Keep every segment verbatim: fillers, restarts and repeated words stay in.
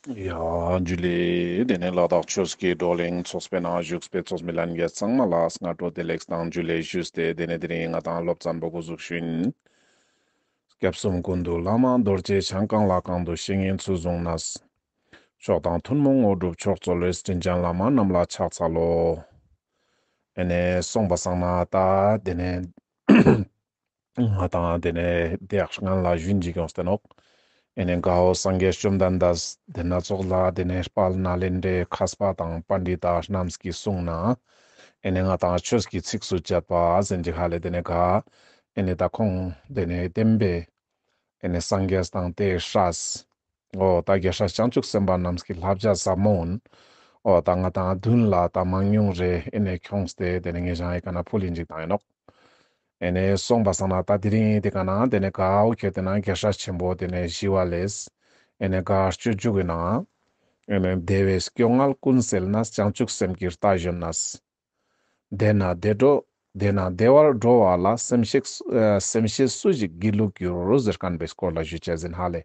ཡ་འཇུ་ལེ། དེ་ནས་ལ་དྭགས་ཆོས་ཀྱི་བགྲོ་གླེང་ཚོགས་པའི་ནང་བཞུགས་པའི་ཚོགས་མི་ལྷན་རྒྱས་ཚང་མ་ལ་སྔ་དྲོ་བདེ་ལེགས་དང་འཇུ་ལེ་ཞུས་ཏེ། དེ་ནས་དེ་རིང་ང་དང་སློབ་ཚན་པོ་འགོ་འཛུགས་ཞུ་ཡིན། སྐྱབས་གསུམ་ཀུན་འདུས་བླ་མ་རྡོ་རྗེ་འཆང་། གང་ལ་གང་འདུལ་བཤེས་གཉེན་ཚུལ་བཟུང་ནས། མཆོག་དང་ཐུན་མོང་དངོས་གྲུབ་མཆོག་སྩོལ་བའི། དྲིན་ཅན་བླ་མ་རྣམས་ལ་ཕྱག་འཚལ་ལོ། ཨེ་ནས་སོང་པ་སང་ན་ད་དེ་ནས་ང་དང་དེ་ནས་དེ་ཡག་སྔན་ལ་ཞུན་ཅིག་ཡོངས་ཏེ་ནོག། ཨེ་ནས་གའོ་སངས་རྒྱས་བཅོམ་ལྡན་འདས་དེ་ན་ཙོགས་ལ་དེ་ནས་དཔལ་ནཱ་ལེནྡྲའི་མཁས་པ་དང་པཎྜི་ཏ་རྣམས་ཀྱིས་གསུངས་ན། ཨེ་ནས་ང་དང་ཆོས་ཀྱི་ཚིགས་སུ་བཅད་པ་ཟེར་ཅིག་ཧ་ལེ། དེ་ནས་ག་ཨེ་ནས་ད་ཁོང་དེ་ནས་བསྟན་པའི་ཨེ་ནས་སངས་རྒྱས་དང་དེའི་སྲས། འོ་ད་རྒྱལ་སྲས་བྱང་ཆུབ་སེམས་དཔའ་རྣམས་ཀྱི་བསླབ་བྱ་ཟབ་མོ་ཨིན། འོ་ད་ང་དང་མདུན་ལ་ད་མང་ཉུང་རེ་ཨེ་ནས་ཁྱོངས་ཏེ་དེ་ནས་ངེ་ཞང་ཨེ་ཀ་ན་ཕུལ་ཡིན་ཅིག་དང་ཨིན་ནོག། ཨེ་ནས་སོང་པ་སང་ན་ད་དེ་རིང་དེ་ཀ་ན་དེ་ནས་གའོ་ཁྱེར་ཏེ་ན་རྒྱལ་སྲས་ཆེན་པོ་དེ་ནས་ཞི་བ་ལྷས་ཨེ་ནས་ག་སྤྱོད་འཇུག་གི་ནང་ཨེ་ནས་བདེ་བའི་སྐྱོ་ངལ་ཀུན་སེལ་ནས། བྱང་ཆུབ་སེམས་ཀྱི་རྟ་ཞོན་ནས། བདེ་ན་བདེ་འགྲོ་བདེ་ན་བདེ་བར་འགྲོ་བ་ལ། སེམས་ཤེས་ཨ་སེམས་ཤེས་སུ་ཞིག་སྒྱིད་ལུག་འགྱུར་ཟེར་མཁན་པའི་སྐོར་ལ་ཞུ་ཅེས་ཨིན་ཧ་ལེ།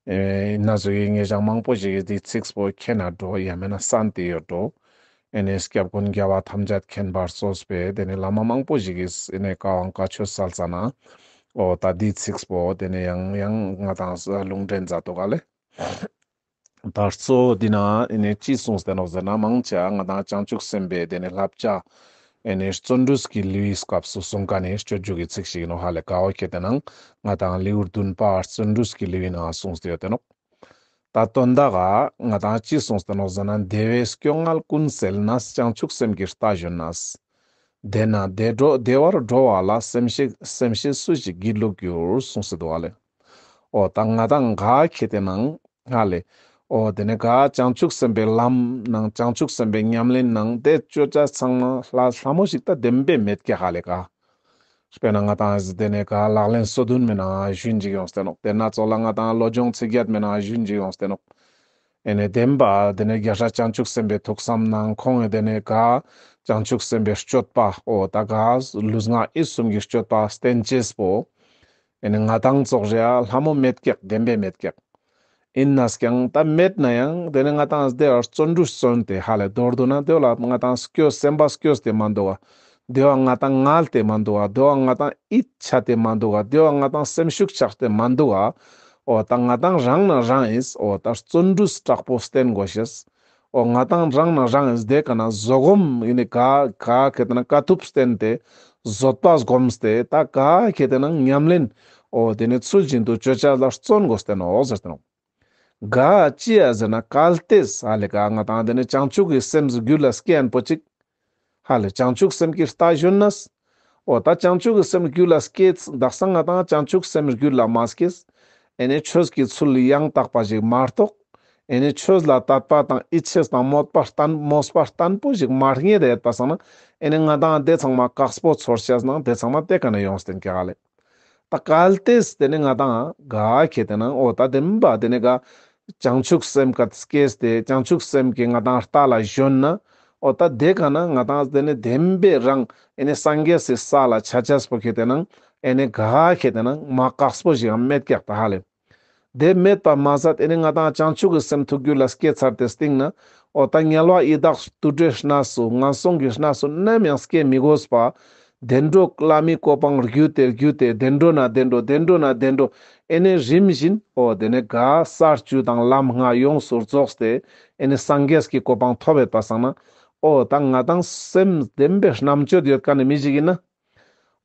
ཨེ་ན་ཟུག་གི་ངེ་ཞང་མང་པོ་ཞིག་གིས་དེ་ཚིགས་པོ་མཁྱེན་ན་འགྲོ་ཡང་མེན་ན་གསན་ཏེ་ཡོད་འགྲོ། ཨེ་ནས་སྐྱབས་མགོན་རྒྱལ་བ་ཐམས་ཅད་མཁྱེན་པར་གཙོས་པའི་དེ་ནས་བླ་མ་མང་པོ་ཞིག་གིས་ཨེ་ནས་བཀའ་དབང་བཀའ་ཆོས་སལ་ཙ་ན། འོ་ད་དེ་ཚིགས་པོ་དེ་ནས་ཡང་ཡང་ང་དང་ལུང་འདྲེན་མཛད་འདུག་ག་ལེ། ད་གཙོ་བོ་འདི་ན་ཨེ་ནས་ཅི་གསུངས་ཏེ་ནོག་ཟེར་ན། མང་ཆེ་ང་དང་བྱང་ཆུབ་སེམས་དཔའི་དེ་ནས་བསླབ་བྱ་ཨེ་ནས་བརྩོན་འགྲུས་ཀྱི་ལེའུའི་སྐབས་སུ་གསུངས་མཁན་ནི་སྤྱོད་འཇུག་གི་ཚིག་ཞིག་ཨིན་ནོག་ཧ་ལེ། གའོ་ཁྱེར་ཏེ་ན་ང་དང་ལེའུ་བདུན་པ་བརྩོན་འགྲུས་ཀྱི་ལེའུའི་ནང་གསུངས་ཏེ་ཡོད་དེ་ནོག། ད་དོན་དག་ག་ང་དང་ཅི་གསུངས་ཏེ་ནོག་ཟེར་ན། བདེ་བའི་སྐྱོ་ངལ་ཀུན་སེལ་ནས། བྱང་ཆུབ་སེམས་ཀྱི་རྟ་ཞོན་ནས། བདེ་ན་བདེ་འགྲོ་བདེ་བར་འགྲོ་བ་ལ། སེམས་ཤེས་སེམས་ཤེས་སུ་ཞིག་སྒྱིད་ལུག་འགྱུར་གསུངས་ཏེ་འདུག་ཧ་ལེ། འོ་ད་ང་དང་ག་ཁྱེར་ཏེ་ན་ཧ་ལེ། འོ་དེ་ནས་ག་བྱང་ཆུབ་སེམས་དཔའི་ལམ་ནང་བྱང་ཆུབ་སེམས་དཔའི་ཉམས་ལེན་ནང་དེ་ཅོ་ཅེས་ཚང་མ་ལྷ་ལྷ་མོ་ཞིག་ད་བདེན་པའི་མེད་ཀྱག་ཧ་ལེ་ག། དཔེར་ན་ང་དང་དེ་ནས་ག་ལག་ལེན་སོ་བདུན་མའི་ནང་ཞུན་ཅིག་ཡོངས་ཏེ་ནོག། དེ་ན་ཙོགས་ལ་ང་དང་བློ་སྦྱོང་ཚིག་བརྒྱད་མའི་ནང་ཞུན་ཅིག་ཡོངས་ཏེ་ནོག། ཨེ་ནས་བདེན་པ་དེ་ནས་རྒྱལ་སྲས་བྱང་ཆུབ་སེམས་དཔའི་ཐུགས་བསམ་ནང་ཁོང་ངི་དེ་ནས་ག་བྱང་ཆུབ་སེམས་དཔའི་སྤྱོད་པ་འོ་ད་ག་ལུས་ངག་ཡིད་གསུམ་གྱི་སྤྱོད་པ་བསྟན་ཅེས་པོ་ཨེ་ནས་ང་དང་ཙོགས་རེ་ལྷ་མོ་མེད་ཀྱག། བདེན་པའི་མེད་ཀྱག། ཨིན་ནས་ཀྱང་ད་མེད་ན་ཡང་དེ་ནས་ང་དང་དེ་བར་བརྩོན་འགྲུས་བརྩོན་ཏེ་ཧ་ལེ། མདོར་བསྡུ་ན་དེ་བ་ལ་ང་དང་སྐྱོ་སེམས་པ་སྐྱོས་ཏེ་མ་འདུག་ག། དེ་བ་ང་དང་ངལ་ཏེ་མ་འདུག་ག། དེ་བ་ང་དང་ཡིད་ཆད་དེ་མ་འདུག་ག། དེ་བ་ང་དང་སེམས་ཤུགས་ཆག་སྟེ་མ་འདུག་ག། འོ་ད་ང་དང་རང་ན་རང་ཨིས་འོ་ད་བརྩོན་འགྲུས་དྲག་པོ་བསྟེན་དགོས་ཤེས། འོ་ང་དང་རང་ན་རང་ཨིས་དེ་ཀ་ན་བཟོད་སྒོམ་ཨེ་ནས་ག་ག་ཁྱེར་ཏེ་ན་དཀའ་ཐུབ་བསྟེན་ཏེ་བཟོད་པ་སྒོམ་སྟེ་ད་ག་ཁྱེར་ཏེ་ན་ཉམས་ལེན་འོ་དེ་ནས་ཚུལ་བཞིན་དུ་ཅོ་ཅེས་ལ་བརྩོན་དགོས་ཏེ་ནོག་ཟེར་ཏེ་ནོག། ག་ཅི་ཡ་ཟེར་ན་གལ་ཏེ་ཧ་ལེ་ག་ང་དང་དེ་ནས་བྱང་ཆུབ་ཀྱི་སེམས་རྒྱུད་ལ་སྐྱེ་ཡན་པོ་ཅིག་ཧ་ལེ་བྱང་ཆུབ་སེམས་ཀྱི་རྟ་ཞོན་ནས། འོ་ད་བྱང་ཆུབ་ཀྱི་སེམས་རྒྱུད་ལ་སྐྱེས་དག་ས་ང་དང་བྱང་ཆུབ་སེམས་རྒྱུད་ལ་མ་སྐྱེས། ཨེ་ནས་ཆོས་ཀྱི་ཚུལ་ཡང་དག་པ་ཞིག་མ་རྟོགས། ཨེ་ནས་ཆོས་ལ་དད་པ་དང་ཡིད་ཆེས་དང་མོས་པ་བརྟན་མོས་པ་བརྟན་པོ་ཞིག་མ་རྙེད་དེ་ཡོད་པ་སང་ན་ཨེ་ནས་ང་དང་དེ་ཚང་མ་དཀགས་པོ་ཚོར་ཤེས་ནང་དེ་ཚང་མ་དེ་ཀ་ན་ཡོངས་ཏེ་ཀྱག་ཧ་ལེ། ད་གལ་ཏེ་དེ་ནས་ང་དང་ག་ཁྱེར་ཏེ་ན་འོ་ད་བདེན་པ་དེ་ནས་ག་བྱང་ཆུབ་སེམས་ཀ་སྐྱེས་ཏེ་བྱང་ཆུབ་སེམས་ཀྱི་ང་དང་རྟ་ལ་ཞོན་ན་འོ་ད་དེ་ཀ་ན་ང་དང་དེ་ནས་བདེན་པའི་རང་ཨེ་ནས་སངས་རྒྱས་སི་ས་ལ་ཆ་ཅེས་པོ་ཁྱེར་ཏེ་ན་ཨེ་ནས་ག་ཁྱེར་ཏེ་ན་མ་དཀགས་པོ་ཞིག་ཡང་མེད་ཀྱག་ད་ཧ་ལེ། དེ་མེད་པ་མ་ཟད་ཨེ་ནས་ང་དང་བྱང་ཆུབ་ཀྱི་སེམས་ཐུགས་རྒྱུད་ལ་སྐྱེས་ཚར་ཏེ་སྟིང་ན་འོ་ད་དམྱལ་བ་ཡི་དྭགས་དུད་འགྲོའི་གནས་སུ་ངན་སོང་གི་གནས་སུ་ནམ་ཡང་སྐྱེ་མི་དགོས་པ། བདེ་འགྲོ་བླ་མའི་གོ་འཕང་བརྒྱུད་དེ་བརྒྱུད་དེ་བདེ་འགྲོ་ན་བདེ་འགྲོ་བདེ་འགྲོ་ན་བདེ་འགྲོ་ཨེ་ནས་རིམ་བཞིན་འོ་དེ་ནས་ག་ས་བཅུ་དང་ལམ་ལྔ་ཡོངས་སུ་རྫོགས་ཏེ་ཨེ་ནས་སངས་རྒྱས་ཀྱི་གོ་འཕང་ཐོབ་ཡོད་པ་སང་ན་འོ་ད་ང་དང་སེམས་བདེན་པའི་རྣམ་དཔྱོད་ཡོད་མཁན་ནི་མི་ཞིག་ཡིན་ན།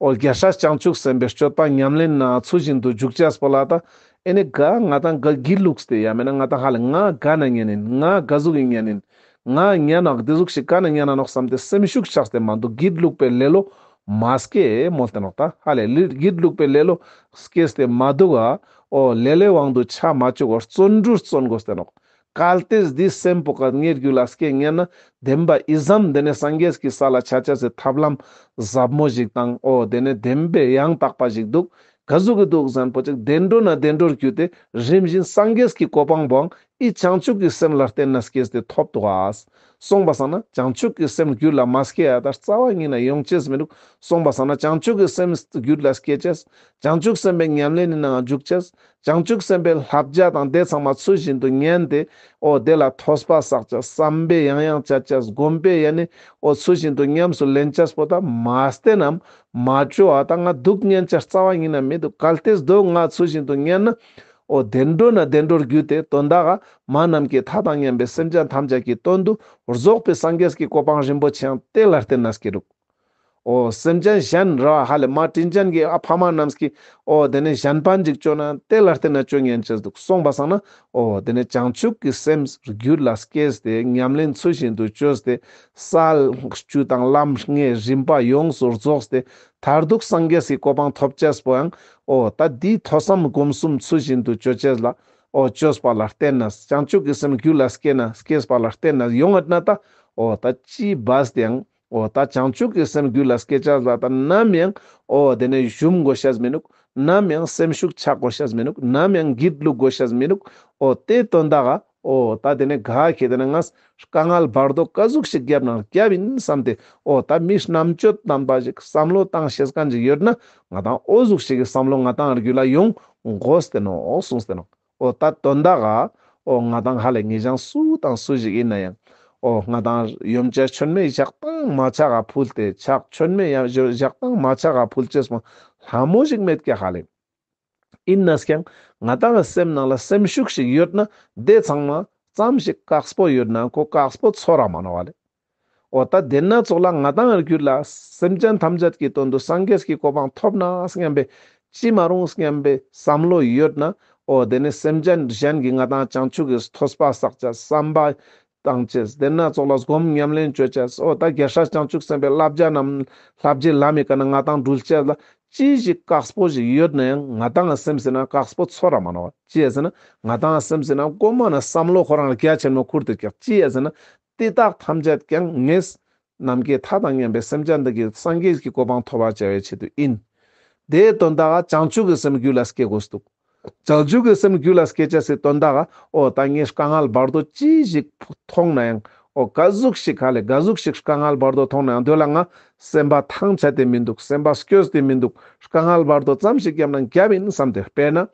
འོ་རྒྱལ་སྲས་བྱང་ཆུབ་སེམས་དཔའི་སྤྱོད་པ་ཉམས་ལེན་ན་ཚུལ་བཞིན་དུ་འཇུག་ཅེས་པོ་ལ་ད་ཨེ་ནས་ག་ང་དང་ག་སྒྱིད་ལུགས་ཏེ་ཡང་མེན་ན་ང་དང་ཧ་ལེ་ང་ག་ན་ཉན་ཡིན་ང་ག་ཟུག་གི་ཉན་ཡིན་ང་ཉན་ནོག་དེ་ཟུག་ཞིག་ག་ན་ཉན་ན་ནོག་བསམ་སྟེ་སེམས་ཤུགས་ཆག་སྟེ་མ་འདུག། སྒྱིད་ལུག་པའི་ལེ་ལོ་མ་སྐྱེ་མོལ་ཏེ་ནོག། ད་ཧ་ལེ་ལི་སྒྱིད་ལུག་པའི་ལེ་ལོ་སྐྱེས་ཏེ་མ་འདུག་ག། འོ་ལེ་ལོའི་དབང་དུ་ཆ་མ་བཅུག་པར་བརྩོན་འགྲུས་བརྩོན་དགོས་ཏེ་ནོག། གལ་ཏེ་འདི་སེམས་པོ་ཀ་ངའི་རྒྱུད་ལ་སྐྱེ་ཉན་ན་བདེན་པ་ཨི་ཙམ་དེ་ནས་སངས་རྒྱས་ཀྱི་ས་ལ་ཆ་ཅེས་སི་ཐབས་ལམ་ཟབ་མོ་ཞིག་དང་འོ་དེ་ནས་བདེན་པའི་ཡང་དག་པ་ཞིག་འདུག། ག་ཟུག་གི་འདུག་ཟེར་ན་པོ་ཅིག་བདེ་འགྲོ་ན་བདེ་འགྲོར་གྱུར་ཏེ་རིམ་བཞིན་སངས་རྒྱས་ཀྱི་གོ་འཕང་བོའང་ཨི་བྱང་ཆུབ་ཀྱི་སེམས་ལ་བརྟེན་ན་སྐྱེས་ཏེ་ཐོབ་འདུག་ག། སོང་པ་སང་ན་བྱང་ཆུབ་ཀྱི་སེམས་རྒྱུད་ལ་མ་སྐྱེ་ཡ་ད་རྩ་བ་ཉིད་ནས་ཡོང་ཅེས་མི་འདུག་སོང་པ་སང་ན་བྱང་ཆུབ་ཀྱི་སེམས་རྒྱུད་ལ་སྐྱེ་ཅེས། བྱང་ཆུབ་སེམས་དཔའི་ཉམས་ལེན་ནི་ནང་འཇུག་ཅེས། བྱང་ཆུབ་སེམས་དཔའི་བསླབ་བྱ་དང་དེ་ཚང་མ་ཚུལ་བཞིན་དུ་ཉན་ཏེ། འོ་དེ་ལ་ཐོས་པ་བསགས་ཅེས། བསམ་པས་ཡང་ཡང་དཔྱད་ཅེས། སྒོམ་པས་ཡང་ནི་འོ་ཚུལ་བཞིན་དུ་ཉམས་སུ་ལེན་ཅེས་པོ་ད་མ་བསྟེན་ནམ་མ་བཅོ་བ་ད་ང་སྡུག་བསྔལ་ཅེས་རྩ་བ་ཉིད་ནས་མི་འདུག་གལ་ཏེ་དོ་ང་ཚུལ་བཞིན་དུ་ཉན་ན། འོ་བདེ་འགྲོ་ན་བདེ་འགྲོར་གྱུར་ཏེ་དོན་དག་ག་མ་ནམ་མཁའི་མཐའ་དང་མཉམ་པའི་སེམས་ཅན་ཐམས་ཅད་ཀྱི་དོན་དུ་རྫོགས་པའི་སངས་རྒྱས་ཀྱི་གོ་འཕང་རིན་པོ་ཆེའང་དེ་ལ་བརྟེན་ན་སྐྱེ་རུག་འོ་སེམས་ཅན་གཞན་ར་ཧ་ལེ་མ་དྲིན་ཅན་གྱི་ཨ་ཕ་མ་རྣམས་ཀྱིས་འོ་དེ་ནས་གཞན་ཕན་ཅིག་བཅོ་ན་དེ་ལ་བརྟེན་ན་བཅོ་ཉན་ཅེས་འདུག་སོང་པ་སང་ན་འོ་དེ་ནས་བྱང་ཆུབ་ཀྱི་སེམས་རྒྱུད་ལ་སྐྱེས་ཏེ་ཉམས་ལེན་ཚུལ་བཞིན་དུ་བཅོས་ཏེ་ས་བཅུ་དང་ལམ་ལྔའི་རིམ་པ་ཡོངས་སུ་རྫོགས་ཏེ་མཐར་ཐུག་སངས་རྒྱས་སི་གོ་འཕང་ཐོབ་ཅེས་པོ་ཡང་འོ་ད་འདི་ཐོས་བསམ་སྒོམ་གསུམ་ཚུལ་བཞིན་དུ་བཅོ་ཅེས་ལ་འོ་བཅོས་པ་ལ་བརྟེན་ན་བྱང་ཆུབ་ཀྱི་སེམས་རྒྱུད་ལ་སྐྱེས་ན་སྐྱེས་པ་ལ་བརྟེན་ན་ཡོང་ངད་ན་ད་འོ་ད་ཅི་བས་ཏེ་ཡང་འོ་ད་བྱང་ཆུབ་ཀྱི་སེམས་རྒྱུད་ལ་སྐྱེ་ཅེས་ལ་ད་ནམ་ཡང་འོ་དེ་ནས་ཞུམ་དགོས་ཤེས་མི་ནུག་ནམ་ཡང་སེམས་ཤུགས་ཆག་དགོས་ཤེས་མི་ནུག་ནམ་ཡང་སྒྱིད་ལུག་དགོས་ཤེས་མི་ནུག་འོ་དེ་དོན་དག་ག་འོ་ད་དེ་ནས་ག་ཁེ་དེ་ནས་ང་དཀའ་ངལ་བར་དོ་ག་ཟུག་ཞིག་བརྒྱབ་ན་བརྒྱབ་ཡིན་བསམ་སྟེ་འོ་ད་མི་རྣམ་དཔྱོད་ལྡན་པ་ཞིག་བསམ་བློ་བཏང་ཤེས་མཁན་ཞིག་ཡོད་ན་ང་དང་འོ་ཟུག་ཞིག་གི་བསམ་བློ་ང་དང་རྒྱུད་ལ་ཡོང་དགོས་ཏེ་ནོག་གསུངས་ཏེ་ནོག་འོ་ད་དོན་དག་ག་འོ་ང་དང་ཧ་ལས་ངེས་ཀྱང་སུ་དང་སུ་ཞིག་ཡིན་ན་ཡང་འོ་ང་དང་ཡོན་ཆབ་མཆོད་མེ་ཞག་དང་མ་ཆག་ག་ཕུལ་ཏེ་ཆབ་མཆོད་མེ་ཡང་ཞག་དང་མ་ཆག་ག་ཕུལ་ཅེས་མ་ལྷ་མོ་ཞིག་མེད་ཀྱག་ཧ་ལས། ཡིན་ན་ཡང་ང་དང་སེམས་ནང་ལ་སེམས་ཤུགས་ཤིག་ཡོད་ན་དེ་ཚང་མ་ཙམ་ཞིག་དཀགས་པོ་ཡོད་ན་ཁོ་དཀགས་པོ་ཚོར་ར་མ་ནོག་ལེ། འོ་ད་དེ་ན་ཙོགས་ལ་ང་དང་རྒྱུད་ལ་སེམས་ཅན་ཐམས་ཅད་ཀྱི་དོན་དུ་སངས་རྒྱས་ཀྱི་གོ་འཕང་ཐོབ་ན་སྙམ་པའི་ཅི་མ་རུང་སྙམ་པའི་བསམ་བློ་ཡོད་ན་འོ་དེ་ནི་སེམས་ཅན་གཞན་གྱི་ང་དང་བྱང་ཆུབ་ཀྱི་ཐོས་པ་བསགས་ཅེས་བསམ་པ་བཏང་ཅེས། དེ་ན་ཙོགས་ལ་སྒོམ་ཉམས་ལེན་བཅོ་ཅེས། འོ་ད་རྒྱལ་སྲས་བྱང་ཆུབ་སེམས་དཔའི་བསླབ་བྱ་རྣམས་བསླབ་བྱའི་ལམ་མི་ཀ་ན་ང་དང་འགྲུལ་ཅེས་ལ་ཅི་ཞིག་དཀགས་པོ་ཞིག་ཡོད་ན་ཡང་ང་དང་སེམས་སི་ན་དཀགས་པོ་ཚོར་ར་མ་ནོག་ཅི་ཡ་ཟེར་ན་ང་དང་སེམས་སི་ན་གོ་མ་ན་བསམ་བློ་ཁོ་རང་རྒྱ་ཆེན་མོ་ཁུར་ཏེ་ཀྱག་ཅི་ཡ་ཟེར་ན་དེ་དག་ཐམས་ཅད་ཀྱང་ངས་ནམ་མཁའི་མཐའ་དང་མཉམ་པའི་སེམས་ཅན་དག་གི་སངས་རྒྱས་ཀྱི་གོ་འཕང་ཐོབ་པར་བྱ་བའི་ཆེད་དུ་ཡིན། དེའི་དོན་དག་ག་བྱང་ཆུབ་ཀྱི་སེམས་རྒྱུད་ལ་སྐྱེ་དགོས་འདུག་བྱང་ཆུབ་ཀྱི་སེམས་རྒྱུད་ལ་སྐྱེ་ཅེས་སི་དོན་དག་ག་འོ་ད་ངས་དཀའ་ངལ་བར་དོ་ཅི་ཞིག་མཐོང་ན་ཡང་འོ་ག་ཟུག་ཞིག་ཧ་ལས་ག་ཟུག་ཞིག་དཀའ་ངལ་བར་དོ་མཐོང་ན་ཡང་དེ་ལ་ང་སེམས་པ་ཐང་ཆད་དེ་མི་འདུག་སེམས་པ་སྐྱོ་སྟེ་མི་འདུག་དཀའ་ངལ་བར་དོ་ཙམ་ཞིག་བརྒྱབ་ན་བརྒྱབ་ཡིན་བསམ་སྟེ། དཔེར་ན།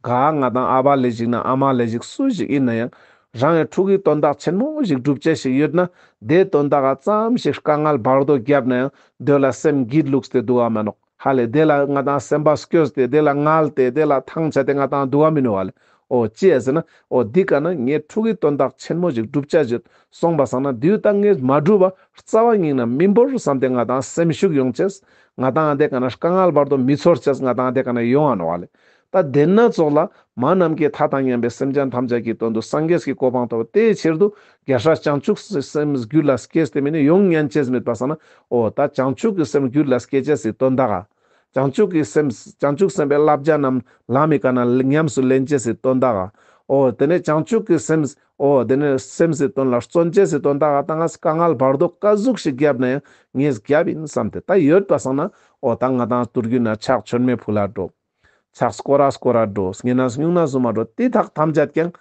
ག་ང་དང་ཨ་བ་ལེ་ཞིག་ན་ཨ་མ་ལེ་ཞིག་སུ་ཞིག་ཡིན་ན་ཡང་རང་གི་ཕྲུ་གུའི་དོན་དག་ཆེན་མོ་ཞིག་སྒྲུབ་ཅེས་ཞིག་ཡོད་ན་དེའི་དོན་དག་ག་ཙམ་ཞིག་དཀའ་ངལ་བར་དོ་བརྒྱབ་ན་ཡང་དེ་ལ་སེམས་སྒྱིད་ལུག་སྟེ་འདུག་ག་མ་ནོག་ཧ་ལས་དེ་ལ་ང་དང་སེམས་པ་སྐྱོ་སྟེ་དེ་ལ་ངལ་ཏེ་དེ་ལ་ཐང་ཆད་དེ་ང་དང་འདུག་ག་མི་ནོག་ཧ་ལས། འོ་ཅི་ཡ་ཟེར་ན་འོ་འདི་ཀ་ན་ངའི་ཕྲུ་གུའི་དོན་དག་ཆེན་མོ་ཞིག་སྒྲུབ་ཅེས་ཡོད་སོང་པ་སང་ན་དེ་ད་ངས་མ་སྒྲུབ་པ་རྩ་བ་ཉིད་ན་མི་འབོར་བསམ་སྟེ་ང་དང་སེམས་ཤུགས་ཡོང་ཅེས། ང་དང་དེ་ཀ་ན་དཀའ་ངལ་བར་དོ་མི་ཚོར་ཅེས་ང་དང་དེ་ཀ་ན་ཡོང་ང་ནོག་ཧ་ལས། ད་དེ་ན་ཙོགས་ལ་མ་ནམ་མཁའི་མཐའ་དང་མཉམ་པའི་སེམས་ཅན་ཐམས་ཅད་ཀྱི་དོན་དུ་སངས་རྒྱས་ཀྱི་གོ་འཕང་ཐོབ་དེའི་ཕྱིར་དུ་རྒྱལ་སྲས་བྱང་ཆུབ་སེམས་རྒྱུད་ལ་སྐྱེས་ཏེ་མི་ནི་ཡོང་ཉན་ཅེས་མེད་པ་སང་ན་འོ་ད་བྱང་ཆུབ་ཀྱི་སེམས་རྒྱུད་ལ་སྐྱེ་ཅེས་སི་དོན་དག་ག་བྱང་ཆུབ་ཀྱི་སེམས་བྱང་ཆུབ་སེམས་དཔའི་བསླབ་བྱ་རྣམས་ལམ་མི་ཀ་ན་ཉམས་སུ་ལེན་ཅེས་སི་དོན་དག་ག་འོ་དེ་ནས་བྱང་ཆུབ་ཀྱི་སེམས་འོ་དེ་ནས་སེམས་སི་དོན་ལ་བརྩོན་ཅེས་སི་དོན་དག་ག་ད་ང་དཀའ་ངལ་བར་དོ་ག་ཟུག་ཞིག་བརྒྱབ་ན་ཡང་ངས་བརྒྱབ་ཡིན་བསམ་སྟེ་ད་ཡོད་པ་སང་ན་འོ་ད་ང་དང་དུས་རྒྱུན་ན་ཕྱག་མཆོད་མེ་ཕུལ་ལ་འགྲོ། ཕྱག་སྐོར་ར་སྐོར་ར་འགྲོ། བསྙེན་གནས་སྨྱུང་གནས་སྲུང་མ་འགྲོ། དེ་དག་ཐམས་ཅད་ཀྱང་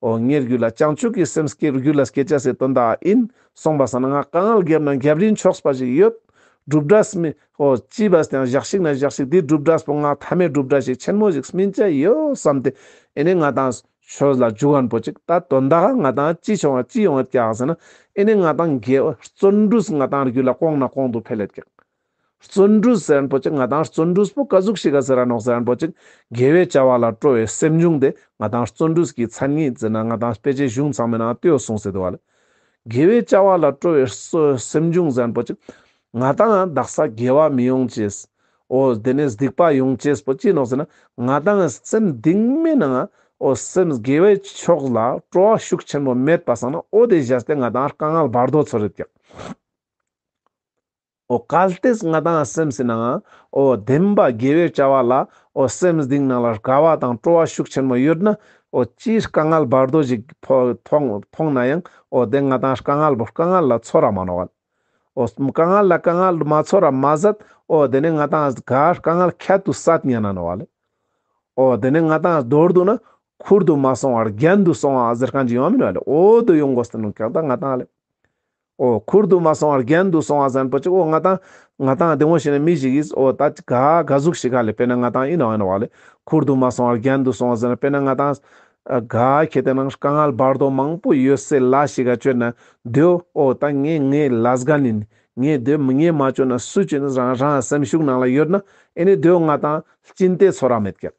འོ་ངའི་རྒྱུད་ལ་བྱང་ཆུབ་ཀྱི་སེམས་སྐྱེ་རྒྱུད་ལ་སྐྱེ་ཅེས་སི་དོན་དག་ཡིན་སོང་པ་སང་ན་ང་དཀའ་ངལ་བརྒྱབ་ན་བརྒྱབ་རིན་ཆོག་པ་ཞིག་ཡོད། སྒྲུབ་འབྲས་མི་འོ་ཅི་བས་ཀྱང་ཞག་ཞིག་ན་ཞག་ཞིག་དེ་སྒྲུབ་འབྲས་པོ་ང་མཐའ་མའི་སྒྲུབ་འབྲས་ཞིག་ཆེན་མོ་ཞིག་སྨིན་ཅེས་ཡོད་བསམ་སྟེ་ཨེ་ནི་ང་དང་ཆོས་ལ་འཇུག་མཁན་པོ་ཅིག་ད་དོན་དག་ང་དང་ཅི་བྱུང་བ་ཅི་ཡོང་བ་ཀྱག་ཟེར་ན་ཨེ་ནི་ང་དང་དགེ་བ་བརྩོན་འགྲུས་ང་དང་རྒྱུད་ལ་གོང་ན་གོང་དུ་འཕེལ་ལེད་ཀྱག་བརྩོན་འགྲུས་ཟེར་མཁན་པོ་ཅིག་ང་དང་བརྩོན་འགྲུས་པོ་ག་ཟུག་ཞིག་ག་ཟེར་ར་ནོག་ཟེར་མཁན་པོ་ཅིག་དགེ་བའི་བྱ་བ་ལ་སྤྲོ་བའི་སེམས་བྱུང་དེ་ང་དང་བརྩོན་འགྲུས་ཀྱི་མཚན་ཉིད་ཟེར་ན་ང་དང་དཔེ་ཆའི་གཞུང་ཚང་མའི་ནང་ལྟོས་གསུངས་སེ་འདུག་བ་ལེ། དགེ་བའི་བྱ་བ་ལ་སྤྲོ་བའི་སོ་སེམས་བྱུང་ཟེར་མཁན་པོ་ཅིག་ང་དང་དག་ས་དགེ་བ་མི་ཡོང་ཅེས། འོ་དེ་ནས་སྡིག་པ་ཡོང་ཅེས་པོ་ཅི་ནོག་ཟེར་ན་ང་དང་སེམས་གཏིང་མའི་ནང་འོ་སེམས་དགེ་བའི་ཕྱོགས་ལ་སྤྲོ་བ་ཤུགས་ཆེན་པོ་མེད་པ་སང་ན་འོ་དེ་བཞག་སྟེ་ང་དང་དཀའ་ངལ་བར་དོ་ཚོར་རེད་ཀྱག་འོ་གལ་ཏེ་ང་དང་སེམས་སི་ནང་འོ་བདེན་པ་དགེ་བའི་བྱ་བ་ལ་འོ་སེམས་གཏིང་ནང་ལ་དགའ་བ་དང་སྤྲོ་བ་ཤུགས་ཆེན་མོ་ཡོད་ན་འོ་ཅིའི་དཀའ་ངལ་བར་དོ་ཞིག་ཕོ་མཐོང་མཐོང་ན་ཡང་འོ་དེ་ང་དང་དཀའ་ངལ་བོ་དཀའ་ངལ་ལ་ཚོར་ར་མ་ནོག་བ། འོ་དཀའ་ངལ་ལ་དཀའ་ངལ་མ་ཚོར་ར་མ་ཟད་འོ་དེ་ནས་ང་དང་ག་དཀའ་ངལ་ཁྱད་དུ་བསད་ཉན་ན་ནོག་བ་ལེ། འོ་དེ་ནས་ང་དང་མདོར་བསྡུ་ན་ཁུར་དུ་མ་སོང་བར་རྒྱན་དུ་སོང་བ་ཟེར་མཁན་ཅིག་ཡོང་མིན་བ་ལེ། འོ་དེ་ཡོང་དགོས་ཏེ་ནོག་ཀྱག་ད་ང་དང་ལེ། འོ་ཁུར་དུ་མ་སོང་བར་རྒྱན་དུ་སོང་བ་ཟེར་ན་པོ་ཅིག་འོ་ང་ཏང་ང་ཏང་དེ་མོ་ཞིག་ནས་མི་ཞིག་གིས་འོ་ད་ག་ག་ཟུག་ཞིག་ག་ལེ་དཔེར་ན་ང་ཏང་ཨིན་ནོག་ཨིན་ནོག་ལེ། ཁུར་དུ་མ་སོང་བར་རྒྱན་དུ་སོང་བ་ཟེར་ན་དཔེར་ན་ང་ཏང་ག་ཁེ་ཏེ་ནང་དཀའ་ངལ་བར་དོ་མང་པོ་ཡོད་སའི་ལས་ཞིག་ག་བཅོས་ན་དེའོ་འོ་ད་ངས་ངའི་ལས་འགན་ཡིན། ངས་དེ་ངས་མ་བཅོས་ན་སུ་བཅོས་ན། རང་རང་སེམས་ཤུགས་ནང་ལ་ཡོད་ན་ཨེ་ནི་དེའོ་ང་ཏང་ལྕིན་ཏེ་ཚོར་ར་མེད་ཀྱག་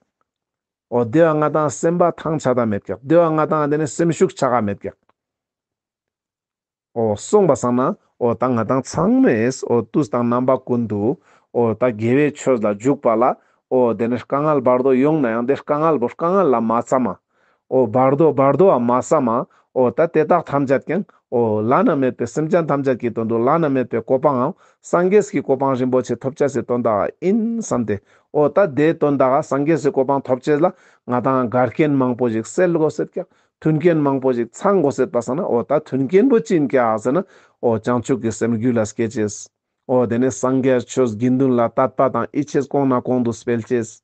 འོ་དེ་བ་ང་ཏང་སེམས་པ་ཐང་ཆད་ད་མེད་ཀྱག་དེ་བ་ང་ཏང་དེ་ནི་སེམས་ཤུགས་ཆག་ག་མེད་ཀྱག་འོ་སོང་པ་སང་ན་འོ་ད་ང་ཏང་ཚང་མས་འོ་དུས་དང་རྣམ་པ་ཀུན་ཏུ་འོ་ད་དགེ་བའི་ཆོས་ལ་འཇུག་པ་ལ་འོ་དེ་ནི་དཀའ་ངལ་བར་དོ་ཡོང་ན་ཡང་དེ་དཀའ་ངལ་བོ་དཀའ་ངལ་ལ་མ་བསམ་མ། འོ་བར་དོ་བར་དོ་བ་མ་བསམ་མ། འོ་ད་དེ་དག་ཐམས་ཅད་ཀྱང་འོ་བླ་ན་མེད་པའི་སེམས་ཅན་ཐམས་ཅད་ཀྱི་དོན་དུ་བླ་ན་མེད་པའི་གོ་འཕང་ངམ་སངས་རྒྱས་ཀྱི་གོ་འཕང་རིན་པོ་ཆེ་ཐོབ་བྱ་སའི་དོན་དག་ཨིན་བསམ་སྟེ། འོ་ད་དེའི་དོན་དག་སངས་རྒྱས་སི་གོ་འཕང་ཐོབ་ཅེས་ལ་ང་ཏང་འགལ་རྐྱེན་མང་པོ་ཞིག་སེལ་དགོས་ཟེར་ཀྱག་མཐུན་རྐྱེན་མང་པོ་ཞིག་ཚང་དགོས་ཟེར་པ་སང་ན་འོ་ད་མཐུན་རྐྱེན་པོ་ཅི་ཨིན་ཀྱག་ཟེར་ན་འོ་བྱང་ཆུབ་ཀྱི་སེམས་རྒྱུད་ལ་སྐྱེ་ཅེས། འོ་དེ་ནས་སངས་རྒྱས་ཆོས་དགེ་འདུན་ལ་དད་པ་དང་ཡིད་ཆེས་གོང་ན་གོང་དུ་སྤེལ་ཅེས།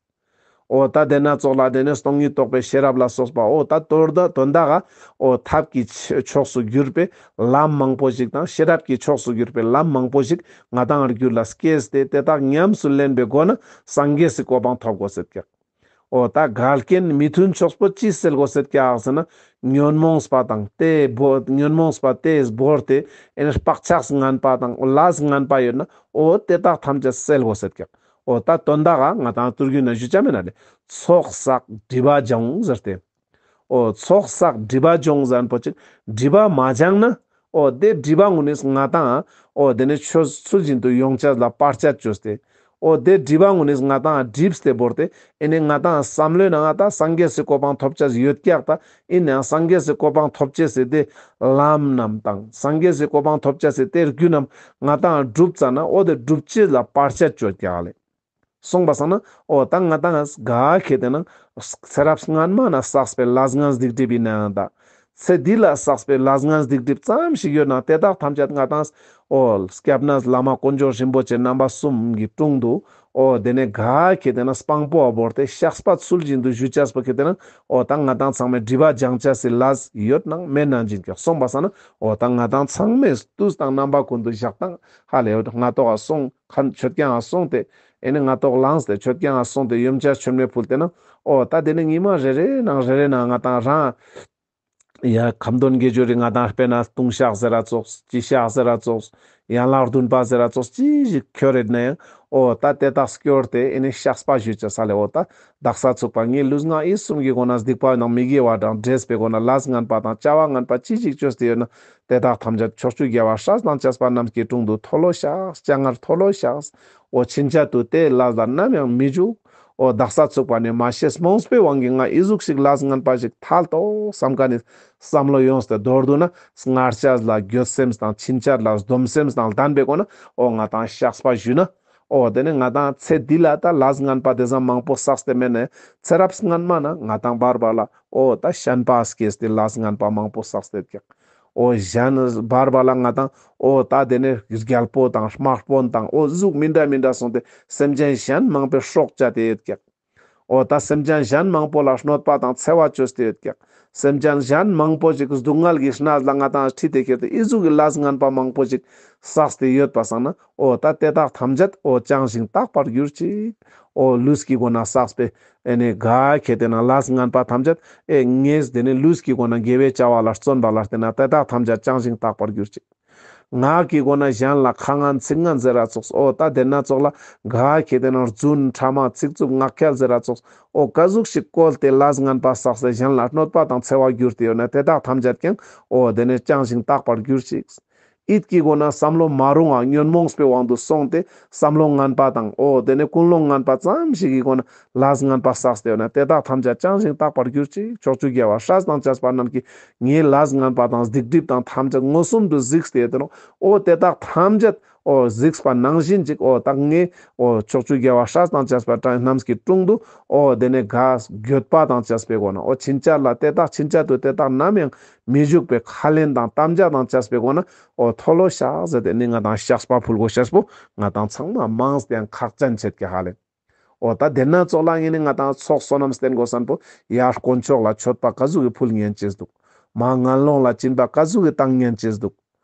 འོ་ད་དེ་ན་ཙོགས་ལ་དེ་ནས་སྟོང་ཉིད་རྟོགས་པའི་ཤེས་རབ་ལ་སོགས་པ་འོ་ད་དོར་ད་དོན་དག་ག་འོ་ཐབས་ཀྱི་ཕྱོགས་སུ་གྱུར་པའི་ལམ་མང་པོ་ཞིག་དང་ཤེས་རབ་ཀྱི་ཕྱོགས་སུ་གྱུར་པའི་ལམ་མང་པོ་ཞིག་ང་ཏང་རྒྱུད་ལ་སྐྱེས་ཏེ་དེ་དག་ཉམས་སུ་ལེན་པའི་སྒོ་ནས་སངས་རྒྱས་སི་གོ་འཕང་ཐོབ་དགོས་ཟེར་ཀྱག་འོ་ད་འགལ་རྐྱེན་མི་མཐུན་ཕྱོགས་པོ་ཅི་སེལ་དགོས་ཟེར་ཀྱག་ཟེར་ན་ཉོན་མོངས་པ་དང་དེ་བོ་ཉོན་མོངས་པ་དེས་བོར་ཏེ་ཨེ་ནི་བག་ཆགས་ངན་པ་དང་ལས་ངན་པ་ཡོད་ན་འོ་དེ་དག་ཐམས་ཅད་སེལ་དགོས་ཟེར་ཀྱག་འོ་ད་དོན་དག་ག་ང་ཏང་ཏུར་གུན་ན་ཞུ་ཅ་མེད་ན་ལེ། ཚོགས་བསགས་སྒྲིབ་པ་སྦྱང་ཟེར་ཏེ། འོ་ཚོགས་བསགས་སྒྲིབ་པ་སྦྱང་ཟེར་ན་པོ་ཅིག་སྒྲིབ་པ་མ་སྦྱང་ན་འོ་དེ་སྒྲིབ་པ་ངུན་ནི་ང་ཏང་འོ་དེ་ནི་ཆོས་ཚུལ་བཞིན་དུ་ཡོང་ཅེས་ལ་བར་ཆད་བཅོས་ཏེ། འོ་དེ་སྒྲིབ་པ་ངུན་ནི་ང་ཏང་སྒྲིབས་ཏེ་བོར་ཏེ་ཨེ་ནི་ང་ཏང་བསམ་བློའི་ནང་ང་ད་སངས་རྒྱས་སི་གོ་འཕང་ཐོབ་ཅེས་ཡོད་ཀྱག་ད་ཨིན་ནའང་སངས་རྒྱས་སི་གོ་འཕང་ཐོབ་ཅེས་སི་དེ་ལམ་རྣམས་དང་སངས་རྒྱས་སི་གོ་འཕང་ཐོབ་ཅེས་སི་དེ་རྒྱུ་རྣམས་ང་ཏང་སྒྲུབ་ཙ་ན་འོ་དེ་སྒྲུབ་ཅེས་ལ་བར་ཆད་བཅོ་ཀྱག་ལེ། སོང་པ་སང་ན་འོ་ད་ང་ཏང་ག་ཁེ་ཏེ་ན་ཚེ་རབས་སྔན་མ་ན་བསགས་པའི་ལས་ངན་སྡིག་སྒྲིབ་ཡིན་ནའང་ད་ཚེ་འདི་ལ་བསགས་པའི་ལས་ངན་སྡིག་སྒྲིབ་ཙམ་ཞིག་ཡོད་ན་དེ་དག་ཐམས་ཅད་ང་ཏང་འོ་སྐྱབས་གནས་བླ་མ་དཀོན་མཆོག་རིན་པོ་ཆེ་རྣམ་པ་གསུམ་གྱི་དྲུང་དུ་འོ་དེ་ནས་ག་ཁེ་ཏེ་ན་དཔང་པོ་བ་བོར་ཏེ་བཤགས་པ་ཚུལ་བཞིན་དུ་ཞུ་ཅེས་པོ་ཁེ་ཏེ་ན་འོ་ད་ང་ཏང་ཚང་མའི་སྒྲིབ་པ་སྦྱང་ཅེས་སི་ལས་ཡོད་ནང་མེད་ནང་བཞིན་ཀྱག་སོང་པ་སང་ན་འོ་ད་ང་ཏང་ཚང་མས་དུས་དང་རྣམ་པ་ཀུན་ཏུ་ཞག་དང་ཧ་ལས་འོ་ད་ང་ཏོག་ག་སོང་ཁ་མཆོད་ཁང་ང་སོང་སྟེ། ཨེ་ནི་ང་ཏོག་ལངས་ཏེ་མཆོད་ཁང་ང་སོང་སྟེ་ཡོན་ཆབ་མཆོད་མེ་ཕུལ་ཏེ་ན། འོ་ད་དེ་ནི་ཉི་མ་རེ་རེ་ནང་རེ་རེ་ནང་ང་ཏང་རང་ཡ་ཁ་འདོན་དགེ་སྦྱོར་རི་ང་ཏང་དཔེར་ན་ལྟུང་བཤགས་ཟེར་ར་ཙོགས་སྤྱི་བཤགས་ཟེར་ར་ཙོགས་ཡན་ལག་བདུན་པ་ཟེར་ར་ཙོགས་ཅི་ཞིག་ཁྱོད་རེད་ན་ཡང་འོ་ད་དེ་དག་སྐྱོར་ཏེ་ཨེ་ནི་བཤགས་པ་ཞུ་ཅེས་ལེ། འོ་ད་དག་ས་ཚུགས་པ་ངའི་ལུས་ངག་ཡིད་གསུམ་གྱི་སྒོ་ནས་སྡིག་པ་དང་མི་དགེ་བ་དང་འདྲེས་པའི་སྒོ་ནས་ལས་ངན་པ་དང་བྱ་བ་ངན་པ་ཅི་ཞིག་བཅོས་ཏེ་ཡོད་ན་དེ་དག་ཐམས་ཅད་ཕྱོགས་བཅུའི་རྒྱལ་བ་སྲས་དང་བཅས་པ་རྣམས་ཀྱི་དྲུང་དུ་མཐོལ་ལོ་བཤགས། སྤྱན་སྔར་མཐོལ་ལོ་བཤགས། འོ་ཕྱིན་ཆད་དུ་དེ་ལས་ལ་ནམ་ཡང་མི་འཇུག་འོ་དག་ས་ཚུགས་པ་ནི་མ་ཤེས་རྨོངས་པའི་དབང་གིས་ང་ཨི་ཟུག་ཞིག་ལས་ངན་པ་ཞིག་ཐལ་ཏོ་བསམ་ཁན་ནི་བསམ་བློ་ཡོངས་ཏེ་མདོར་བསྡུ་ན་སྔར་ཆད་ལ་འགྱོད་སེམས་དང་ཕྱིན་ཆད་ལ་སྡོམ་སེམས་དང་ལྡན་པའི་སྒོ་ནས་འོ་ང་ཏང་བཤགས་པ་ཞུས་ན། འོ་དེ་ནི་ང་ཏང་ཚེ་འདི་ལ་ད་ལས་ངན་པ་དེ་ཙམ་མང་པོ་བསགས་ཏེ་མེད་ན་ཚེ་རབས་སྔན་མ་ན་ང་ཏང་བར་བར་ལ་འོ་ད་ཤན་པ་སྐྱེས་ཏེ་ལས་ངན་པ་མང་པོ་བསགས་ཏེ་ཀྱག་འོ་གཞན་བར་བར་ལ་ང་ཏང་འོ་ད་དེ་ནས་རྒྱལ་པོ་དང་དམག་དཔོན་དང་འོ་ཟུག་མི་འདྲ་མི་འདྲ་སོང་སྟེ་སེམས་ཅན་གཞན་མང་པོའི་སྲོག་བཅད་དེ་ཡོད་ཀྱག་འོ་ད་སེམས་ཅན་གཞན་མང་པོ་ལ་གནོད་པ་དང་འཚེ་བ་བཅོས་ཏེ་ཡོད་ཀྱག་སེམས་ཅན་གཞན་མང་པོ་ཞིག་སྡུག་བསྔལ་གྱི་གནས་ལ་ང་ཏང་ཁྲིད་དེ་ཁྱེར་ཏེ་ཨི་ཟུག་གི་ལས་ངན་པ་མང་པོ་ཞིག་བསགས་ཏེ་ཡོད་པ་སང་ན་འོ་ད་དེ་དག་ཐམས་ཅད་འོ་བྱང་ཞིང་དག་པར་གྱུར་ཅིག་འོ་ལུས་ཀྱི་སྒོ་ནས་བསགས་པའི་ཨེ་ནི་ག་ཁེ་ཏེ་ན་ལས་ངན་པ་ཐམས་ཅད་ཨེ་ངས་དེ་ནི་ལུས་ཀྱི་སྒོ་ནས་དགེ་བའི་བྱ་བ་ལ་བརྩོན་པ་ལ་བརྟེན་ན་དེ་དག་ཐམས་ཅད་བྱང་ཞིང་དག་པར་གྱུར་ཅིག་ངག་གི་སྒོ་ནས་གཞན་ལ་ཁ་ངན་ཚིག་ངན་ཟེར་ར་ཙོགས་འོ་ད་དེ་ན་ཙོགས་ལ་ག་ཁེ་ཏེ་ན་རྫུན་ཕྲ་མ་ཚིག་རྩུབ་ངག་འཁྱལ་ཟེར་ར་ཙོགས་འོ་ག་ཟུག་ཞིག་བཀོལ་ཏེ་ལས་ངན་པ་བསགས་ཏེ་གཞན་ལ་གནོད་པ་དང་འཚེ་བ་གྱུར་ཏེ་ཡོད་ན་དེ་དག་ཐམས་ཅད་ཀྱང་འོ་དེ་ནི་བྱང་ཞིང་དག་པར་གྱུར་ཅིག་ཡིད་ཀྱི་སྒོ་ནས་བསམ་བློ་མ་རུང་བ་ཉོན་མོངས་པའི་དབང་དུ་སོང་སྟེ་བསམ་བློ་ངན་པ་དང་འོ་དེ་ནི་ཀུན་སློང་ངན་པ་ཙམ་ཞིག་གི་སྒོ་ནས་ལས་ངན་པ་བསགས་ཏེ་ཡོད་ན་དེ་དག་ཐམས་ཅད་བྱང་ཞིང་དག་པར་གྱུར་ཅིག་ཕྱོགས་བཅུའི་རྒྱལ་བ་སྲས་དང་བཅས་པ་རྣམས་ཀྱིས་ངའི་ལས་ངན་པ་དང་སྡིག་སྒྲིབ་དང་ཐམས་ཅད་མངོན་སུམ་དུ་གཟིགས་ཏེ་ཡོད་དེ་ནོ། འོ་དེ་དག་ཐམས་ཅད་འོ་གཟིགས་པ་ནང་བཞིན་ཅིག་འོ་ད་ངས་འོ་ཕྱོགས་བཅུའི་རྒྱལ་བ་སྲས་དང་བཅས་པ་རྣམས་ཀྱི་དྲུང་དུ་འོ་དེ་ནས་ག་འགྱོད་པ་དང་བཅས་པའི་སྒོ་ནས་འོ་ཕྱིན་ཆད་ལ་དེ་དག་ཕྱིན་ཆད་དུ་དེ་དག་ནམ་ཡང་མི་འཇུག་པའི་ཁས་ལེན་དང་དམ་བཅའ་དང་བཅས་པའི་སྒོ་ནས་འོ་མཐོལ་ལོ་བཤགས་ཟེར་ཏེ་ནི་ང་ཏང་བཤགས་པ་ཕུལ་དགོས་ཤེས་པོ་ང་ཏང་ཚང་མ་མངས་ཏེ་ཡང་ཁག་ཅན་ཆེད་ཀྱི་ཧ་ལེ། འོ་ད་དེ་ན་ཙོགས་ལ་ངས་ནི་ང་ཏང་ཚོགས་བསོད་ནམས་བསྟེན་དགོས་སམ་པོ་ཡར་དཀོན་མཆོག་ལ་མཆོད་པ་ག་ཟུག་གི་ཕུལ་ཉན་ཅེས་འདུག་མར་ངན་སློང་ལ་སྦྱིན་པ་ག་ཟུག་གི་བཏང་ཉན་ཅེས་འདུག་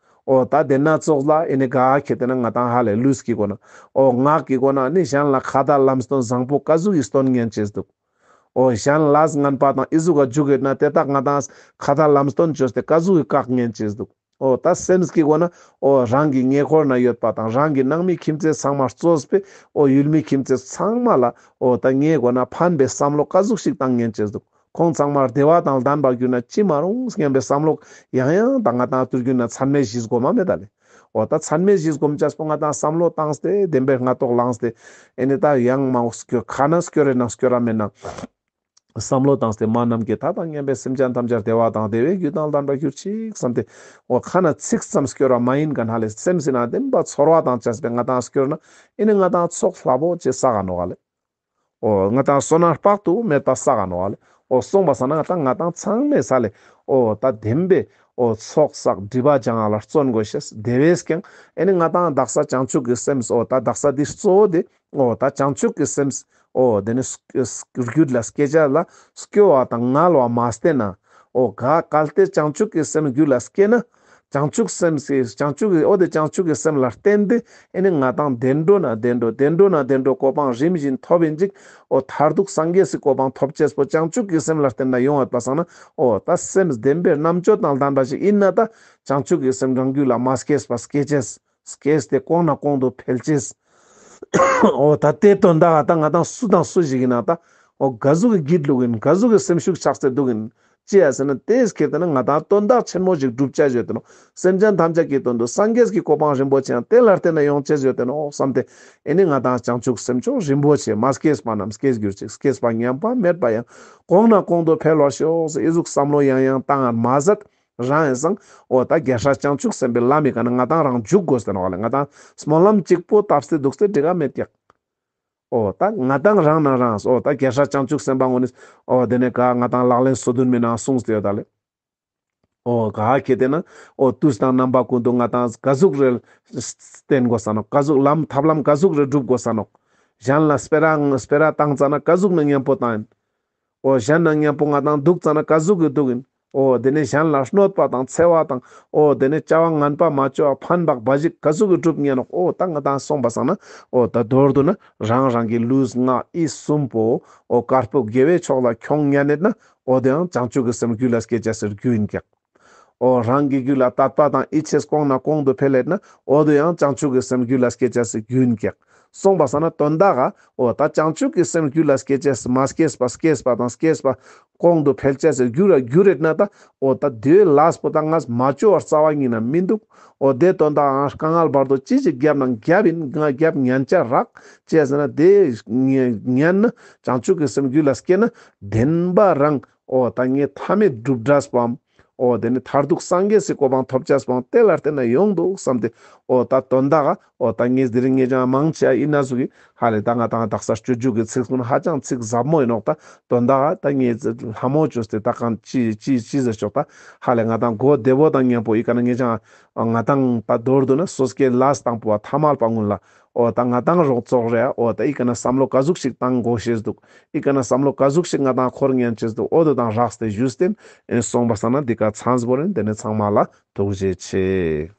འོ་ད་དེ་ན་ཙོགས་ལ་ཨེ་ནི་ག་ཁེ་ཏེ་ན་ང་ཏང་ཧ་ལས་ལུས་ཀྱི་སྒོ་ན། འོ་ངག་གི་སྒོ་ན་ནི་གཞན་ལ་ཁ་ཏ་ལམ་སྟོན་བཟང་པོ་ཀ་ཟུག་གི་སྟོན་ཉན་ཅེས་འདུག་འོ་གཞན་ལ་ངན་པ་དང་ཨི་ཟུག་ག་འཇུག་ཡོད་ན་དེ་དག་ང་ཏང་ཁ་ཏ་ལམ་སྟོན་བཅོས་ཏེ་ཀ་ཟུག་གི་བཀག་ཉན་ཅེས་འདུག་འོ་ད་སེམས་ཀྱི་སྒོ་ན་འོ་རང་གི་ཉེ་འཁོར་ན་ཡོད་པ་དང་རང་གི་ནང་མི་ཁྱིམ་མཚེས་ཚང་མ་གཙོས་པའི་འོ་ཡུལ་མི་ཁྱིམ་མཚེས་ཚང་མ་ལ་འོ་ད་ངའི་སྒོ་ན་ཕན་པའི་བསམ་བློ་ཀ་ཟུག་ཞིག་བཏང་ཉན་ཅེས་འདུག་ཁོང་ཚང་མ་བདེ་བ་དང་ལྡན་པར་གྱུར་ན་ཅི་མ་རུང་སྙམ་པའི་བསམ་བློ་ཡང་ཡང་དང་ང་ཏང་ཐུར་གྱུར་ན་ཚད་མེད་བཞི་སྒོམ་མ་མེད་ད་ལེ། འོ་ད་ཚད་མེད་བཞི་སྒོམ་ཅེས་པོ་ང་ཏང་བསམ་བློ་བཏང་སྟེ་བདེན་པའི་སྔ་ཏོག་ལངས་ཏེ་ཨེ་ནི་ད་ཡང་མ་འོ་སྐྱོ་ཁ་ན་སྐྱོ་རེ་ནང་སྐྱོ་ར་མེད་ན། བསམ་བློ་བཏང་སྟེ་མ་ནམ་མཁའི་མཐའ་དང་མཉམ་པའི་སེམས་ཅན་ཐམས་ཅད་བདེ་བ་དང་བདེ་བའི་རྒྱུ་དང་ལྡན་པར་གྱུར་ཅིག་བསམ་སྟེ། འོ་ཁ་ན་ཚིག་ཙམ་སྐྱོ་ར་མ་ཡིན་ག་ཧ་ལས་སེམས་སི་ནང་བདེན་པ་ཚོར་བ་དང་བཅས་པའི་ང་ཏང་སྐྱོ་ན་ཨེ་ནི་ང་ཏང་ཚོགས་ལྷ་བོ་ཅེས་བསགས་ག་ནོག་ལེ། འོ་ང་ཏང་བསོད་ནམས་དཔག་ཏུ་མེད་པ་བསགས་ག་ནོག་ལེ། འོ་སོང་པ་སང་ན་ང་ཏང་ང་ཏང་ཚང་མས་ས་ལེ། འོ་ད་བདེན་པའི་འོ་ཚོགས་བསགས་སྒྲིབ་པ་སྦྱང་ང་ལ་བརྩོན་དགོས་ཤེས་དེ་བས་ཀྱང་ཨེ་ནི་ང་ཏང་དག་ས་བྱང་ཆུབ་ཀྱི་སེམས་འོ་ད་དག་ས་འདི་གཙོ་བོ་དེ། འོ་ད་བྱང་ཆུབ་ཀྱི་སེམས། འོ་དེ་ནི་སྐྱོ་རྒྱུད་ལ་སྐྱེ་ཅེས་ལ་སྐྱོ་བ་དང་ངལ་བ་མ་བསྟེན་ན། འོ་ག་གལ་ཏེ་བྱང་ཆུབ་ཀྱི་སེམས་རྒྱུད་ལ་སྐྱེ་ན། བྱང་ཆུབ་སེམས་སི་བྱང་ཆུབ་ཀྱི་འོ་དེ་བྱང་ཆུབ་ཀྱི་སེམས་ལ་བརྟེན་ཏེ་ཨེ་ནི་ང་ཏང་བདེ་འགྲོ་ན་བདེ་འགྲོ་བདེ་འགྲོ་ན་བདེ་འགྲོ་གོ་འཕང་རིམ་བཞིན་ཐོབ་ཡིན་ཅིག་འོ་མཐར་ཐུག་སངས་རྒྱས་སི་གོ་འཕང་ཐོབ་ཅེས་པོ་བྱང་ཆུབ་ཀྱི་སེམས་ལ་བརྟེན་ན་ཡོང་ཡོད་པ་སང་ན། འོ་ད་སེམས་བདེན་པའི་རྣམ་དཔྱོད་དང་ལྡན་པ་ཞིག་ཡིན་ན་ད་བྱང་ཆུབ་ཀྱི་སེམས་རང་རྒྱུད་ལ་མ་སྐྱེས་པ་སྐྱེ་ཅེས། སྐྱེས་ཏེ་གོང་ནས་གོང་དུ་འཕེལ་ཅེས། འོ་ད་དེ་དོན་དག་ད་ང་ཏང་སུ་དང་སུ་ཞིག་ཡིན་ན་ད། འོ་ག་ཟུག་གི་སྒྱིད་ལུག་ཡིན་ག་ཟུག་གི་སེམས་ཤུགས་ཆགས་སེ་འདུག་ཡིན། ཅི་ཡ་ཟེར་ན་དེས་ཁྱེར་ཏེ་ན་ང་ཏང་དོན་དག་ཆེན་མོ་ཞིག་སྒྲུབ་ཅེས་ཡོད་དེ་ནོག་སེམས་ཅན་ཐམས་ཅད་ཀྱི་དོན་དུ་སངས་རྒྱས་ཀྱི་གོ་འཕང་རིན་པོ་ཆེ་ཡང་དེ་ལ་བརྟེན་ན་ཡོང་ཅེས་ཡོད་དེ་ནོག་བསམ་སྟེ། ཨེ་ནི་ང་ཏང་བྱང་ཆུབ་སེམས་མཆོག་རིན་པོ་ཆེ་མ་སྐྱེས་པ་རྣམས་སྐྱེས་གྱུར་ཅིག་སྐྱེས་པ་ཉམས་པ་མེད་པ་ཡང་། གོང་ནས་གོང་དུ་འཕེལ་བར་ཤོག་ཟེར་ཨི་ཟུག་བསམ་བློ་ཡང་ཡང་བཏང་ང་མ་ཟད། རང་ཡིན་སང་འོ་ད་རྒྱལ་སྲས་བྱང་ཆུབ་སེམས་དཔའི་ལམ་མི་ཀ་ན་ང་ཏང་རང་འཇུག་དགོས་ཟེར་ནོག་ལེ། ང་ཏང་སྨོན་ལམ་གཅིག་པོ་བཏབ་སྟེ་འདུག་སྟེ་འགྲིག་ག་མེད་ཀྱག་འོ་ད་ང་ཏང་རང་ན་རང་འོ་ད་རྒྱལ་སྲས་བྱང་ཆུབ་སེམས་དཔའ་ངོ་ནི་འོ་དེ་ནས་ག་ང་ཏང་ལག་ལེན་སོ་བདུན་མའི་ནང་གསུངས་ཏེ་ཡོད་ད་ལེ། འོ་ག་ཁེ་ཏེ་ན་འོ་དུས་དང་རྣམ་པ་ཀུན་ཏུ་ང་ཏང་ག་ཟུག་རེ་བསྟེན་དགོས་ས་ནོག་ག་ཟུག་ལམ་ཐབས་ལམ་ག་ཟུག་རེ་སྒྲུབ་དགོས་ས་ནོག་གཞན་ལ་སྤེ་ར་སྤེ་ར་བཏང་ཙ་ན་ག་ཟུག་ན་མཉམ་པོ་བཏང་ཡིན། འོ་གཞན་ན་མཉམ་པོ་ང་ཏང་འདུག་ཙ་ན་ག་ཟུག་གི་འདུག་ཡིན། འོ་དེ་ནས་གཞན་ལ་གནོད་པ་དང་འཚེ་བ་དང་འོ་དེ་ནས་བྱ་བ་ངན་པ་མ་བཅོ་བ་ཕན་པ་འབའ་ཞིག་ག་ཟུག་གི་སྒྲུབ་ཉན་ནོག་འོ་ད་ང་ཏང་སོང་པ་སང་ན་འོ་ད་མདོར་བསྡུ་ན་རང་རང་གི་ལུས་ངག་ཡིད་གསུམ་པོ་འོ་དཀར་པོ་དགེ་བའི་ཕྱོགས་ལ་ཁྱོང་ཉན་ནེད་ན་འོ་དེ་ཡང་བྱང་ཆུབ་ཀྱི་སེམས་རྒྱུད་ལ་སྐྱེ་ཅེས་སི་རྒྱུ་ཡིན་ཀྱག་འོ་རང་གི་རྒྱུད་ལ་དད་པ་དང་ཡིད་ཆེས་གོང་ནས་གོང་དུ་འཕེལ་ལེད་ན་འོ་དེ་ཡང་བྱང་ཆུབ་ཀྱི་སེམས་རྒྱུད་ལ་སྐྱེ་ཅེས་སི་རྒྱུ་ཡིན་ཀྱག་སོང་པ་སང་ན་དོན་དག་ག་འོ་ད་བྱང་ཆུབ་ཀྱི་སེམས་རྒྱུད་ལ་སྐྱེ་ཅེས་སི་མ་སྐྱེས་པ་སྐྱེས་པ་དང་སྐྱེས་པ་གོང་དུ་འཕེལ་ཅེས་སི་རྒྱུ་ར་རྒྱུ་རེད་ན་ད་འོ་ད་དེའི་ལས་པོ་ད་ངས་མ་བཅོ་བར་རྩ་བ་ཉིད་ནས་མི་འདུག་འོ་དེ་དོན་དག་ཨང་དཀའ་ངལ་བར་དོ་ཅི་ཞིག་བརྒྱབ་ན་བརྒྱབ་ཡིན་ང་བརྒྱབ་ཉན་ཆ་རག་ཅི་ཟེར་ན་དེ་ཉན་ན་བྱང་ཆུབ་ཀྱི་སེམས་རྒྱུད་ལ་སྐྱེ་ན་བདེན་པ་རང་འོ་ད་ངས་མཐའ་མེད་སྒྲུབ་འབྲས་པོའམ། འོ་དེ་ནི་མཐར་ཐུག་སངས་རྒྱས་སི་གོ་འཕང་ཐོབ་ཅེས་པོའང་དེ་ལ་བརྟེན་ནས་ཡོང་འདུག་བསམ་སྟེ། འོ་ད་དོན་དག་ག་འོ་ད་ངས་དེ་རིང་ངས་ཀྱང་མང་ཆེ་ཡིན་ན་ཟུག་གི་ཧ་ལས་ད་ང་ཏང་དག་ས་སྤྱོད་འཇུག་གི་ཚིག་ཀུན་ཧ་ཅང་ཚིག་ཟབ་མོ་ཡིན་ནོག་ད་དོན་དག་ག་ད་ངས་ལྷ་མོ་བཅོས་ཏེ་ད་གང་ཅི་ཅི་ཅི་ཟེར་ཆོག་ད་ཧ་ལས་ང་ཏང་གོ་བདེ་བོ་དང་མཉམ་པོ་ཡི་ག་ན་ངས་ཀྱང་ང་ཏང་ད་མདོར་བསྡུ་ན་སོ་སྐྱེ་ལས་དང་པོ་བ་ཐ་མལ་པ་ཀུན་ལ་འོ་ད་ང་ཏང་རོགས་ཙོགས་རེ་འོ་ད་ཡི་ག་ན་བསམ་བློ་ག་ཟུག་ཞིག་བཏང་དགོས་ཤེས་འདུག་ཡི་ག་ན་བསམ་བློ་ག་ཟུག་ཞིག་ང་ཏང་འཁོར་ཉན་ཅེས་འདུག་འོ་དོ་དང་རགས་ཏེ་ཞུས་ཏེ་ཨེ་སོང་པ་སང་ན་འདི་ག་ཚང་བོ་རེད། དེ་ནས་ཚང་མ་ལ་ཐུགས་རྗེ་ཆེ།